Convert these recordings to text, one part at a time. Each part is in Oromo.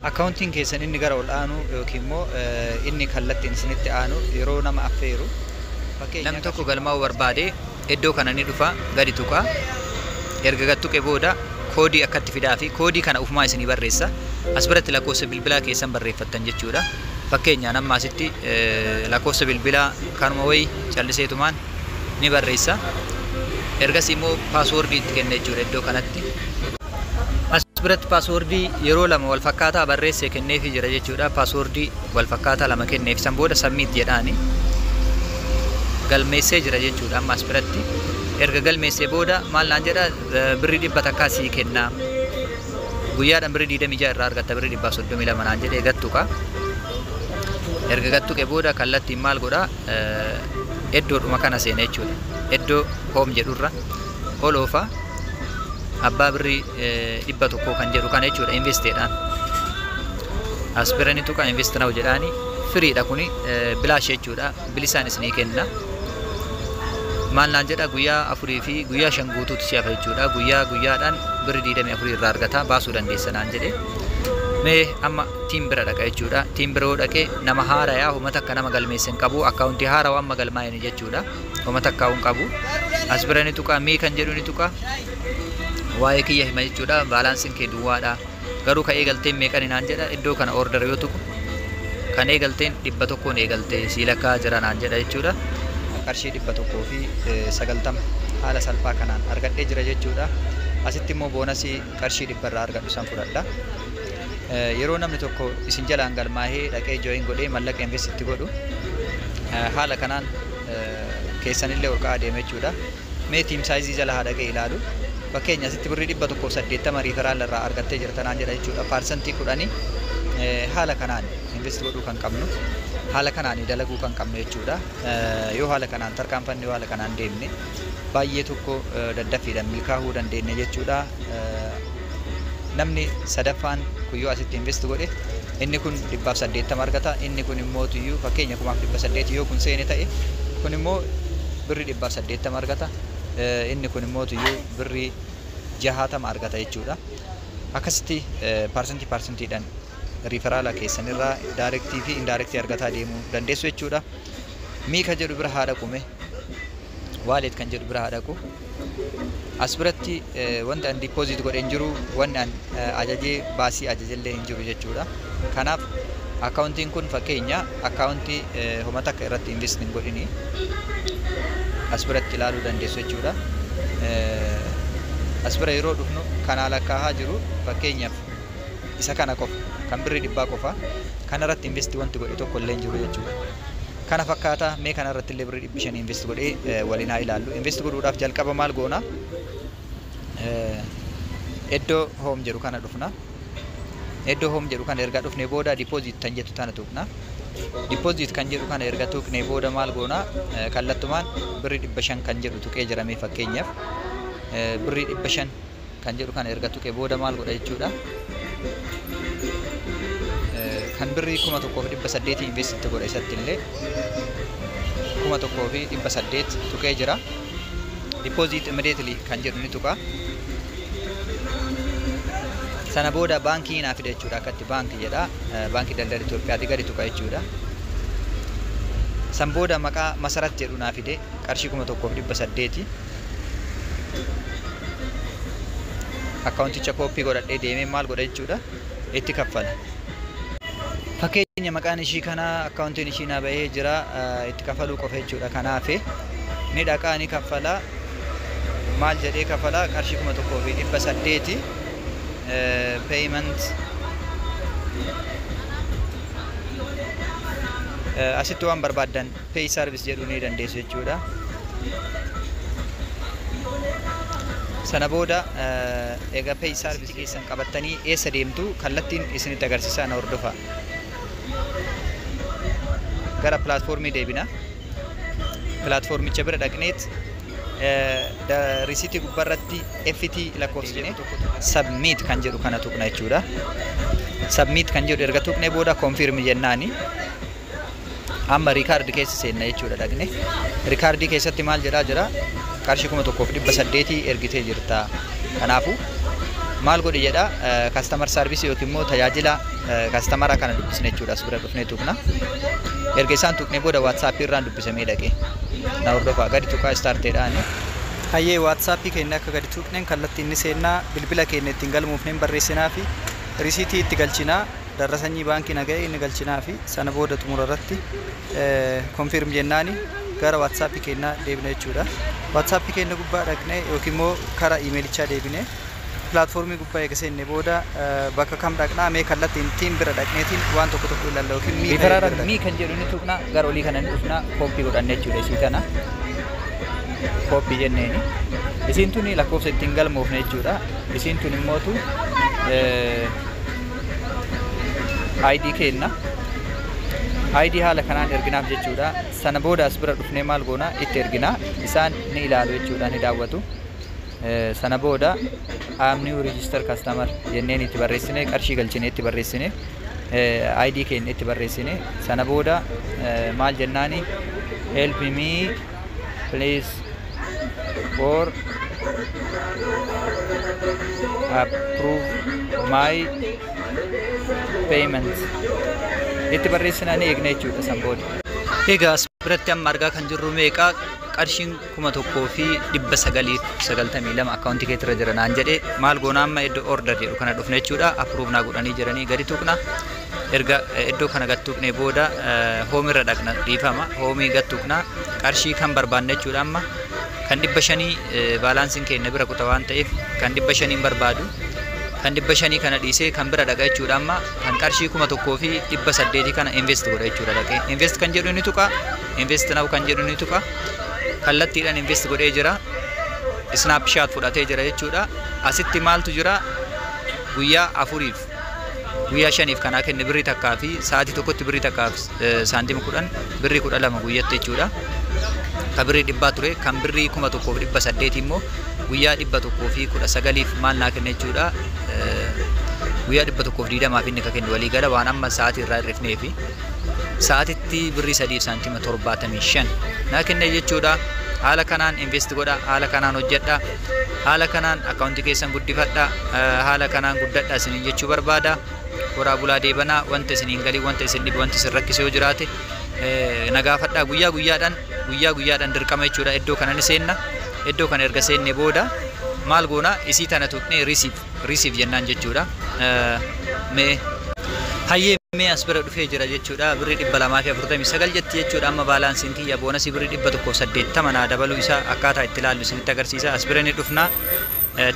Akkaawuntiin keessan inni gara ol aanu yookiin immoo inni kallattiin isinitti aanu yeroo nama affeeru, Namni tokko galmaa'uu barbaade iddoo kana ni dhufa, gadi tuqa. Erga gad tuqe booda koodii akkatti fidaa fi koodii kana ufumaa isinii barreessa. As biratti lakkoofsa bilbilaa keessan barreeffattan jechuudha. Fakkeenyaan amma asitti lakkoofsa bilbilaa kanuma wayii calliseetumaan ni barreessa. Ergasii immoo paaswoordii itti kenna jechuudha iddoo kanatti. As biratti paaswoordii yeroo lama wal fakkaataa barreessee kenneefii jira jechuudha. Paaswoordii wal fakkaataa lama kenneef, san booda submit jedhaani. Galmeessee jira jechuudha amma as biratti. Erga galmeessee booda maal naan jedha? Birrii 100 sii kenna. Guyyaadhaan birrii 26 irraa argatta, birrii 132 naan jedhee gad tuqa. Erga gad tuqe booda kallattiin maal godha? Iddoodhuma kana seena jechuudha. Iddoo home jedhurra ol oofa. Abbaa birrii 100 kan jedhu kana jechuudha, investeedhaan. As bira ni tuqa, invest now jedhaani. Firiidha kuni, bilaash jechuudha. Bilisaan isinii kenna. Maal naan jedha? Guyyaa 4 fi guyyaa 5 guutuutti si hafa jechuudha. Guyyaa guyyaadhaan birrii 24 irraa argata, baasuu dandeessa naan jedhe. Mee amma team bira dhaqa jechuudha. Team bira yoo dhaqe nama haarayaa homa takka nama galmeesse hin qabu. Akkaawuntii haarawaa amma galmaa'een jechuudha. Homa takka hin qabu. As bira ni tuqa, me kan jedhu ni tuqa. Waa'ee kiyya hima jechuudha. Baalaansiin kee duwwaadha. Garuu ka eegalteen meeqani naan jedha. Iddoo kana order yoo tuqu kan eegalteen 100n eegaltee sii lakkaa jira naan jedha jechuudha. Qarshii 190 haala salphaa kanaan argadhee jira jechuudha. Asitti immoo boonasii qarshii 100 irraa argadhu san fudhadha. Yeroo namni tokko isin jalaan galmaahee dhaqee join godhee mallaqa invest itti godhu, haala kanaan keessanillee ol ka'aa deema jechuudha. Mee team size jala haa dhaqee ilaalu. Fakkeenya asitti birrii 180 referral irraa argattee jirta naan jedha jechuudha. 10% haala kanaan invest godhuu kan qabnu, haala kanaan dalaguu kan qabnu jechuudha. Yoo haala kanaan tarkaanfanne, yoo haala kanaan deemne, baay'ee tokko daddaffiidhaan milkaa'uu dandeenya jechuudha. Namni sadaffaan kun yoo asitti invest godhe, inni kun 180 argata. Inni kun immoo tuyyuu fakkeenya 1800 yoo kun seene ta'e, kun immoo birrii 180 argata. Inni kun immoo tuyyuu birrii 60 argata jechuudha. Akkasitti paarsentii paarsentiin referral keessanirraa direct fi indirect argataa deemuu dandeessu jechuudha. Me kan jedhu bira haa dhaqume. Wallet kan jedhu bira haa dhaqu. As biratti wanti an deposit godhe hin jiru, wanni an ajajee baasii ajajellee hin jiru jechuudha. Kanaaf akkaawuntiin kun fakkeenya akkaawuntii homa takka irratti invest hin godhini. As biratti ilaaluu dandeessu jechuudha. As bira yeroo dhufnu kanaa lakkaa'aa jiru, fakkeenyaaf isa kana qofa kan birrii 100 qofa kana irratti invest wanti godhe tokko illee hin jiru jechuudha. Kana fakkaata. Mee kana irratti illee birrii 500 invest godhee waliin haa ilaallu. Invest godhuudhaaf jalqaba maal goona? Iddoo home jedhu kana dhufna. Iddoo home jedhu kana erga dhufne booda deposit kan jettu tana tuqna. Deposit kan jedhu kana erga tuqne booda maal goona? Kallattumaan birrii 500 kan jedhu tuqee jiramee, fakkeenyaaf birrii 500 kan jedhu kana erga tuqe booda maal godha jechuudha? Kan birrii 1800 invest godha, isatti illee 1800 tuqee jira. Deposit immediately kan jedhu ni tuqa. Sana booda baankii naa fida jechuudha. Akkatti baankii jedha. Baankii Daldala Itoophiyaati, gadi tuqa jechuudha. San booda maqaa Masarat jedhu naa fide, qarshii 1800. Akkaawunticha kooppii godhadhee deemee maal godha jechuudha? Itti kaffala. Fakkeenya maqaan ishii kana, akkaawuntiin ishii naa bahee jira, itti kafaluu qofa jechuudha. Kanaaf ni dhaqaa, ni kaffala. Maal jedhee kafala? Qarshii 1800 payment. Asitti waan barbaaddan pay service jedhuu ni dandeessu jechuudha. Sana booda egaa pay service keessan qabattanii eessa deemtu? Kallattiin isinitti agarsiisaa, na hordofa. Gara pilaatfoormii deebina. Pilaatfoormicha bira dhaqneet risiitii gubbaarratti FT lakkoofsine submit kan jedhu kana tuqna jechuudha. Submit kan jedhu erga tuqne booda confirm jennaani. Amma record keessa seenna jechuudha dhaqne. Rikaardii keessatti maal jedhaa jira? Qarshii 1800 ergitee jirta. Kanaafuu Maal godhi jedha? Customer service yookiin immoo tajaajila customer kana dubbisne jechuudha. As bira dhufnee tuqna. Erga isaan tuqnee booda WhatsAppii irraan dubbisamee dhaqee. Na hordofaa, gadi tuqaa starteedhaani. Hayyee, WhatsAppii keenya akka gadi tuqneen kallattii inni seennaa, bilbila keenya ittiin galmoofneen barreessinaa fi risiitii itti galchinaa, darrasanyii baankii naga'e inni galchinaa fi sana booda xumura irratti confirm jennaani gara WhatsAppii keenyaa deebina jechuudha. WhatsAppii keenya gubbaa dhaqnee yookiin immoo karaa iimeelichaa deebinee platformii gubbaa eega seenne booda bakka kam dhaqnaa? Mee kallattiin team bira dhaqneetiin waan tokko tokko ilaalla yookiin mii Referral me kan jedhu ni tuqna, gara olii kana ni dhufna, copy godhanne jechuudha isii kana. Copy jenneeni. Isiin tuni lakkoofsa ittiin galmoofne jechuudha. Isiin tun immootu ID kenna. ID haala kanaan erginaaf jechuudha. Sana booda as bira dhufnee maal goona? Itti ergina. Isaan ni ilaalu jechuudha, ni daawwatu. Sana booda "I'm new register customer" jenneen itti barreessine, qarshii galchine itti barreessine, ID keenya itti barreessine. Sana booda maal jennaani? "Help me please for approve my payment" itti barreessinaa, ni eegna jechuudha san booda. Egaa as biratti amma argaa kan jirru meeqa? Qarshiin 1992 akkaawuntii keetirra jira naan jedhe. Maal goona amma? Iddoo order jedhu kana dhufne jechuudha. Approve naa godhanii jiranii, gadi tuqna. Erga iddoo kana gad tuqnee booda homeirra dhaqna, dhiifama, homeii gad tuqna, qarshii kan barbaanne jechuudha. Amma kan 500 balanceiin keenya bira kuta waan ta'eef kan 500n barbaadu, kan 500 kana dhiisee kan bira dhaqa jechuudha. Amma kan qarshii 1800 kana invest godha jechuudha. Dhaqee invest kan jedhu ni tuqa, invest now kan jedhu ni tuqa. Kallattiidhaan invest godhee jira, snapshot fudhatee jira jechuudha. Asitti maaltu jira? Guyyaa 4f, guyyaa 5f kanaa kenne birrii takkaa fi sa'aatii tokkotti birrii takkaaf saantima 10, birrii 12 guyyatti jechuudha. Ka birrii 100 ture, kan birrii 1800 immoo guyyaa 119f maal naa kenne jechuudha? Guyyaa 120f inni ka kennu walii gala waan amma sa'aatii irraa hir'ifnee fi sa'aatitti birrii 3 saantima 75 naa kenne jechuudha. Haala kanaan invest godha, haala kanaan hojjedha, haala kanaan akkaawuntii keessan guddifadha, haala kanaan guddadha isiniin jechuu barbaada. Horaa bulaa deebanaa. Wanta isiniin galii, wanta isin dhibe, wanta isin rakkise yoo jiraate nagaafadhaa. Guyyaa guyyaadhaan, guyyaa guyyaadhaan dirqama jechuudha. Iddoo kana ni seenna. Iddoo kana erga seenne booda maal goona? Isii tana tuqnee receive jennaan jechuudha. Mee hayyee, mee as bira dhufee jira jechuudha. Birrii 249 jetti jechuudha. Amma balanceiin kiyya bonusii birrii 180 naa dabaluu isaa akkaataa itti ilaallu isinitti agarsiisa. As bira ni dhufna,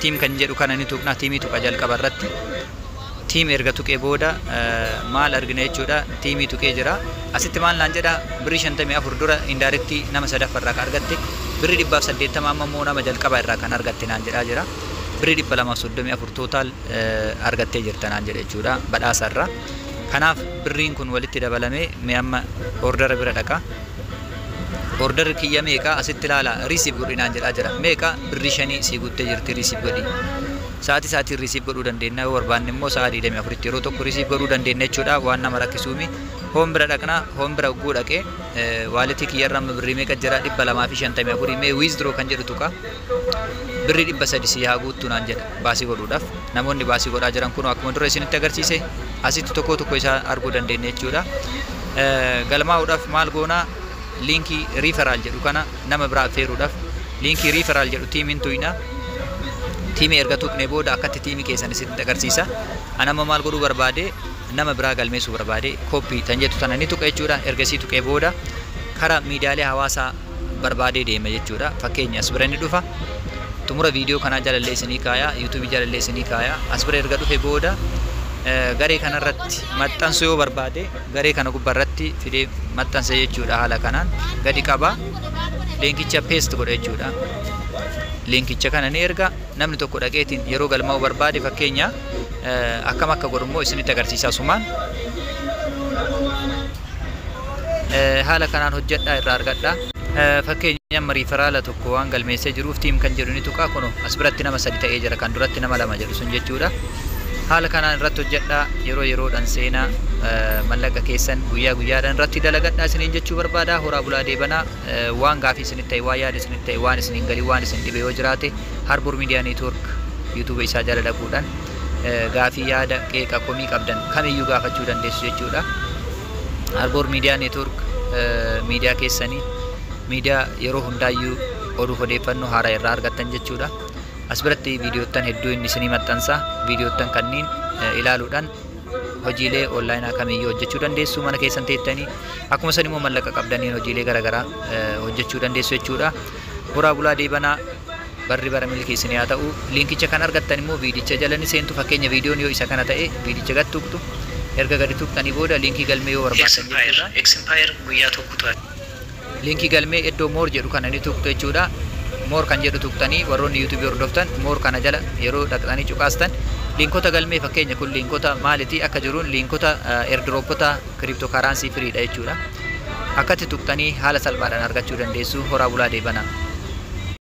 team kan jedhu kana ni tuqna. Teamii tuqa jalqaba irratti. Team erga tuqee booda maal argina jechuudha? Teamii tuqee jira. Asitti maal naan jedha? Birrii 54 dura indirectii nama sadaffaa irraa kan argatte, birrii 180 amma immoo nama jalqaba irraa kan argatte naan jedhaa jira. Birrii 234 total argattee jirta naan jedha jechuudha badhaasa irraa. Kanaaf birriin kun walitti dabalamee, mee amma ordera bira dhaqa. Orderri kiyya meeqa? Asitti ilaala, receive godhi naan jedhaa jira. Meeqa? Birrii 5 sii guuttee jirti, receive godhi. Sa'aatii sa'aatiin receive godhuu dandeenya, yoo barbaanne immoo sa'a 24tti yeroo tokko receive godhuu dandeenya jechuudha, waan nama rakkisuumi. Home bira dhaqna. Home bira ugguu dhaqee walletii kiyyarra amma birrii meeqa jira? 254. Mee withdraw kan jedhu tuqa. Birrii 300 sii haa guuttu naan jedha baasii godhuudhaaf. Namoonni baasii godhaa jiran kun akkuma dura isinitti agarsiise asitti tokko tokko isaa arguu dandeenya jechuudha. Galmaa'uudhaaf maal goonaa? Linkii referral jedhu kana nama biraa affeeruudhaaf linkii referral jedhu teamiin tuyna. Teamii erga tuqne booda akkatti teamii keessan isinitti agarsiisa. Ani amma maal godhuu barbaade? Nama biraa galmeessuu barbaade. Copy tan jettu tana ni tuqa jechuudha. Ergasii tuqee booda karaa miidiyaalee hawaasaa barbaadee deema jechuudha. Fakkeenya as bira ni dhufa. Xumura viidiyoo kanaa jalallee isinii kaaya, YouTubeii jalallee isinii kaaya. As bira erga dhufe booda garee kanarratti maxxansuu yoo barbaade garee kana gubbaarratti fidee maxxansa jechuudha. Haala kanaan gadi qaba, linkicha paste godha jechuudha. Linkicha kana ni erga. Namni tokko dhaqeetiin yeroo galmaa'uu barbaade, fakkeenya, akkam akka godhu immoo isinitti agarsiisaa sumaan. Haala kanaan hojjedhaa, irraa argadhaa. Fakkeenya amma referrala tokko waan galmeessee jiruuf team kan jedhu ni tuqaa. Kuno as biratti nama sadi ta'ee jira, kan duratti nama lama jedhu sun jechuudha. Haala kanaan irratti hojjedhaa, yeroo yeroodhaan seenaa, mallaqa keessan guyyaa guyyaadhaan irratti dalagadhaa isiniin jechuu barbaada. Horaa bulaa deebanaa. Waan gaafii isinitti ta'e, waan yaada isinitti ta'e, waan isiniin galii, waan isin dhibe yoo jiraate, Harbor Media Network. YouTube isaa jala dhaquudhaan gaafii, yaada, qeeqa, komii qabdan kamiyyuu gaafachuu dandeessu jechuudha. Arboor Miidiyaa Neetwork miidiyaa keessanii, miidiyaa yeroo hundaayyuu oduuf odeeffannoo haaraa irraa argattan jechuudha. As biratti viidiyoottan hedduu inni isinii maxxansa. Viidiyoottan kanneen ilaaluudhaan hojiilee onlaayinaa kamiyyuu hojjechuu dandeessu mana keessan teettanii. Akkuma san immoo mallaqa qabdaniin hojiilee garaagaraa hojjechuu dandeessu jechuudha. Horaa bulaa deebanaa, barri bara milkii isinii haa ta'u. Liinkicha kan argattan immoo viidicha jala ni seentu. Fakkeenya viidiyoon yoo isa kana ta'e, viidicha gad tuqxu. Erga gadi tuqxanii booda liinkii galmee yoo barbaaddan jechuudha. X-Empire guyyaa tokko to'ate. Liinkii galmee iddoo more jedhu kana ni tuqxu jechuudha. More kan jedhu tuqxanii, warroonni YouTube hordoftan more kana jala yeroo dhaqxanii cuqaastan, liinkota galmee, fakkeenya kun liinkota maaliti akka jiruun, liinkota airdropota cryptocurrency freedha jechuudha. Akkatti tuqxanii haala salphaadhaan argachuu dandeessu. Horaa bulaa deebanaa.